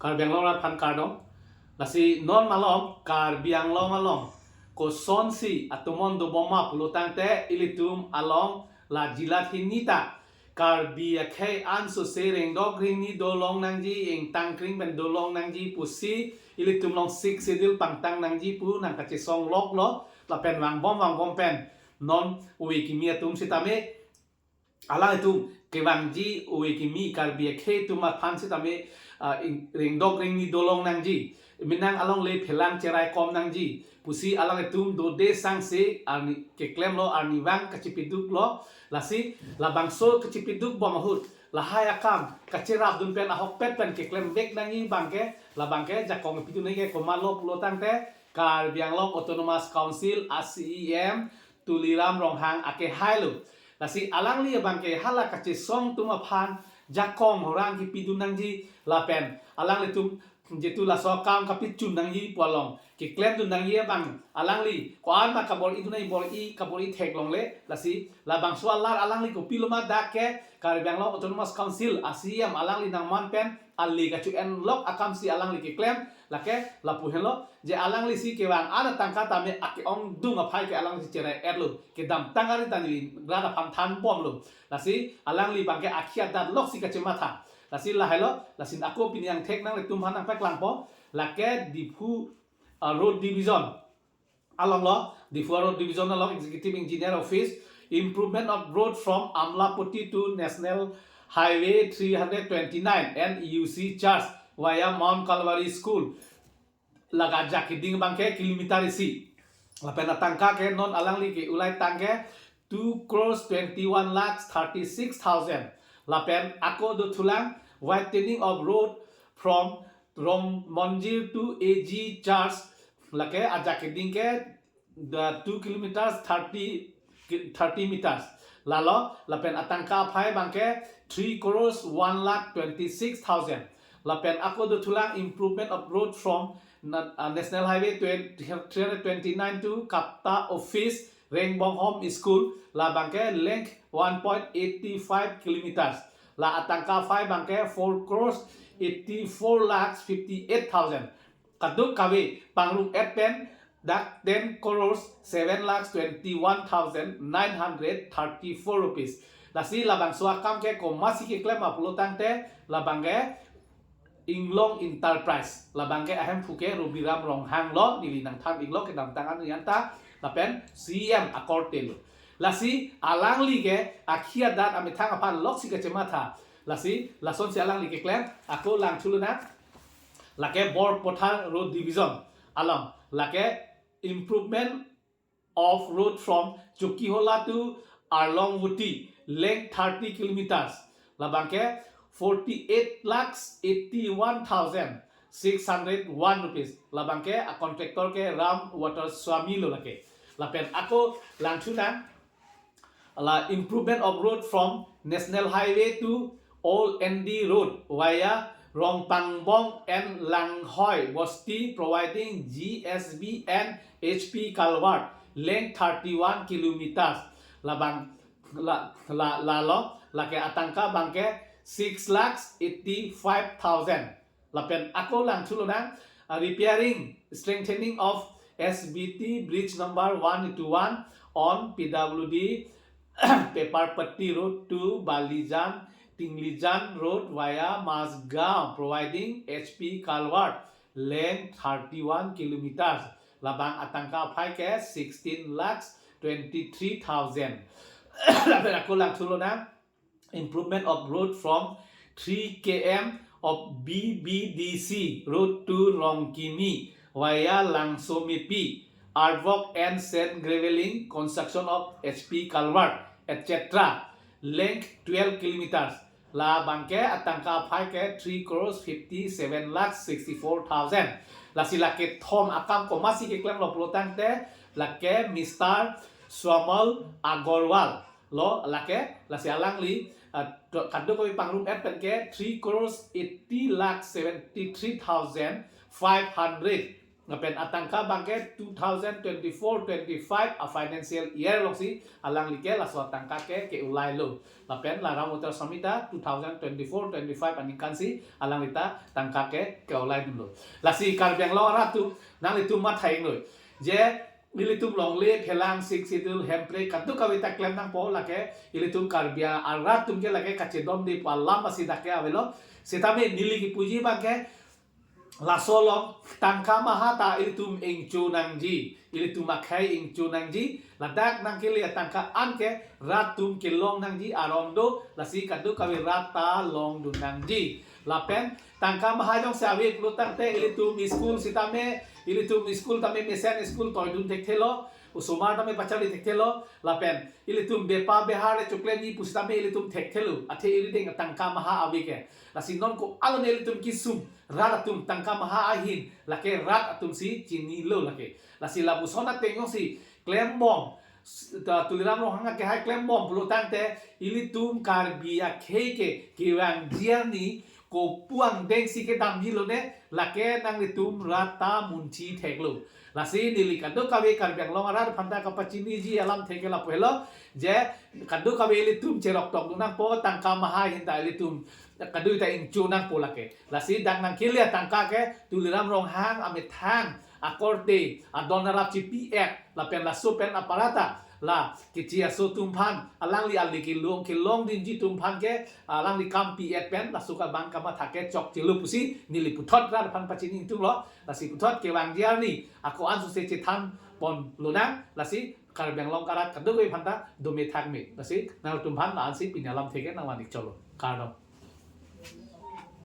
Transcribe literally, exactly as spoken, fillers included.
Karbi Anglong arat aphan kardom. Lasi non malom Karbi Anglong along kosonsi atomon dobom ma pulo tangte, ilitum along la jilat hini ta Karbi akhei ansose rengdok rengni dolong nangji, ingtang kring pen dolong nangji pusi ilitum along Sixth Schedule pangtang nangji pu nangkachesong loklo, lapen vangbom vangbom pen non ove kimi atum sitame, alanglitum kevangji ove kimi Karbi akhei atum aphan sitame, ah, ing-, rengdok rengni dolong nangji, menang alongle phelang cherai kom nangji pusi alanglitum dode sangse arni keklemlo, arnivang kachipiduklo. Lasi labangso kachipiduk bom ahut lahai akam kacherapdun pen ahokpet pen keklem vek nangji abangke, labangke jakong pidun nangji ke komatlo pulo tangte, Karbi Anglong Autonomous Council a C E M Tuliram Ronghang akehailo. Lasi alangli abangke hala kachesong atum aphan jakong horang kipidun nangji, lapen alanglitum jitu laso akam kapachun nangji pu along keklemdun nangji abang alangli ko-an ma kabor-idun nangji, bor-i kabor-i theklongle. Lasi labangso alar alangli kopilo ma dak ke Karbi Anglong Autonomous Council a C E M alangli nangman pen ale kachu-en lok akamsi alangli keklem, lake lapu henlo je alanglisi kevang an atangka tame ake-ongdung aphai ke alanglisi cherai-etlo, kedamtang ari ta neli rat aphan thanbomlo. Lasi alangli abangke akhi adat loksi kachematha. Lasi lahailo, lasi ako pini angthek nanglitum aphan nangpaklangpo, lake Diphu, uh, Road Division alonglo, Diphu Road Division along Executive Engineer Office, improvement of road from Amlapatty to National Highway three hundred twenty-nine and E U C Church via Mount Calvary School, laga ajak keding abangke kilometer isi. Lapen atangka ke non alangli ke ulai tangke two crores twenty-one lakhs thirty-six thousand. Lapen ako dothulang, widening of road from Rom Monjir to A G Church, lake ajak keding ke the two kilometers thirty, thirty meters. Lalo, lapen atangka aphai abangke three crores one lakh twenty-six thousand. Lapen ako dothulang, improvement of road from na-, uh, National Highway twenty, three hundred twenty-nine to Kapta Office, Rengbonghom School, la abangke length one point eight five kilometers. La atangka aphai abangke four crores eighty-four lakhs fifty-eight thousand. Kadokave pangrum-et pen dak ten crores seven lakhs twenty-one thousand nine hundred thirty-four rupees. Lasi labangso akam ke komatsi keklem ma pulo tangte, labangke Inglong Enterprise, labangke ahemphu ke Robiram Ronghanglo, neli nangthan-iklo kedamtang anuyanta, lapen C E M akortelo. Lasi alangli ke akhi adat amethang aphan loksi kachematha. Lasi lasonsi alangli keklem, ako langthulo nang, lake Borpathar Road Division along, lake improvement of road from Chokihola to Arlongvoti, length thirty kilometers. Labangke forty-eight lakhs eighty-one thousand six hundred one rupees. Labangke a contractor ke Ram Water Swami lo lake. Lapen ako langthu nang, la improvement of road from National Highway to Old N D Road via Rongpangbong and Langhoi Bosti, providing G S B and H P culvert, length thirty-one kilometers. Labang la, la, lalo, lake atangka abangke six lakhs eighty-five thousand. Lapen ako langthulo nang, uh, repairing, strengthening of S B T bridge number one eighty-one on P W D Paperpatti Road to Balijan, Tinglijan Road via Masgaon, providing H P culvert, length thirty-one kilometers. Labang atangka aphai ke sixteen lakhs twenty-three thousand. Lapen ako langthulo nang, improvement of road from three K M of B B D C road to Rongkimi via Langsomepi, earthwork and sand graveling, construction of H P culvert, et cetera. Length twelve kilometers. Labangke atangka aphai ke three crores fifty-seven lakhs sixty-four thousand. Lasi lake thom akam komatsi keklemlo pulo tangte, lake Mister Swamal Agarwal lo lake, lasi alangli, ah, do-, kadokave pangrum-et pen ke three crores eighty lakh seventy-three thousand five hundred. Lapen atangka abangke two thousand twenty-four twenty-five a financial year alongsi alangli ke laso atangka ke ke-ulai lo. Lapen la Ram Avtar Samhita two thousand twenty-four twenty-five aningkansi alangli ta tangka ke ke-ulai dunlo. Lasi Karbi Anglong arat atum nanglitum mathai lo. Je ilitum longle phelang Sixth Schedule hemprek kadokave ta klem nangpo lake ilitum Karbi arat atum ke lake kachedonde pu alam asi dak ke avelo. Sitame neli kipuji abangke laso along tangka maha ta ilitum ingcho nangji, ilitum akhei ingcho nangji, ladak nangkele tangka an ke rat atum kelong nangji aron do, lasi kadokave rat ta longdun nangji. Lapen tangka maha jongsi ave pulo tangte ilitum school sitame, ilitum school tame mesen school toidun thekthelo, osomar tame pacharli thekthelo, lapen ilitum bepa behar le choklemji pusitame ilitum thekthelo, athe irideng tangka maha ave ke. Lasi non ko-an lo ne ilitum kesung, rat atum tangka maha ahin, lake rat atumsi chinilo lake. Lasi lapuson ateng jongsi klembom, s-, ta Tuliram Ronghang akehai klembom pulo tangte, ilitum Karbi akhei ke kevangji arni kopu angdengsi kedamji lo ne, lake nanglitum rat ta munthi theklo. Lasi neli kadokave Karbi Anglong arat aphanta kapachiniji alamthe ke lapu helo, je kadokave ilitum cheroktok dun nangpo, tangka maha ahin ta ilitum kadokave ta ingcho nangpo lake. Lasi dak nangkele atangka ke Tuliram Ronghang amethang akorte adon arap chipi-et lapen laso pen aparata la kechi aso atum aphan alangli ali kelong kelongdunji atum aphan ke alangli kam pi-et pen laso ke abang kamatha ke chokchelo pusi neli puthot rat aphan pachini ingtung lo. Lasi puthot kevangji arni ako-an sose chethan pon lonang, lasi Karbi Anglong arat kadokave aphanta dome thakme. Lasi nangtum aphan la-ansi pini alamthe ke nangvan-ik cholo. Kardom.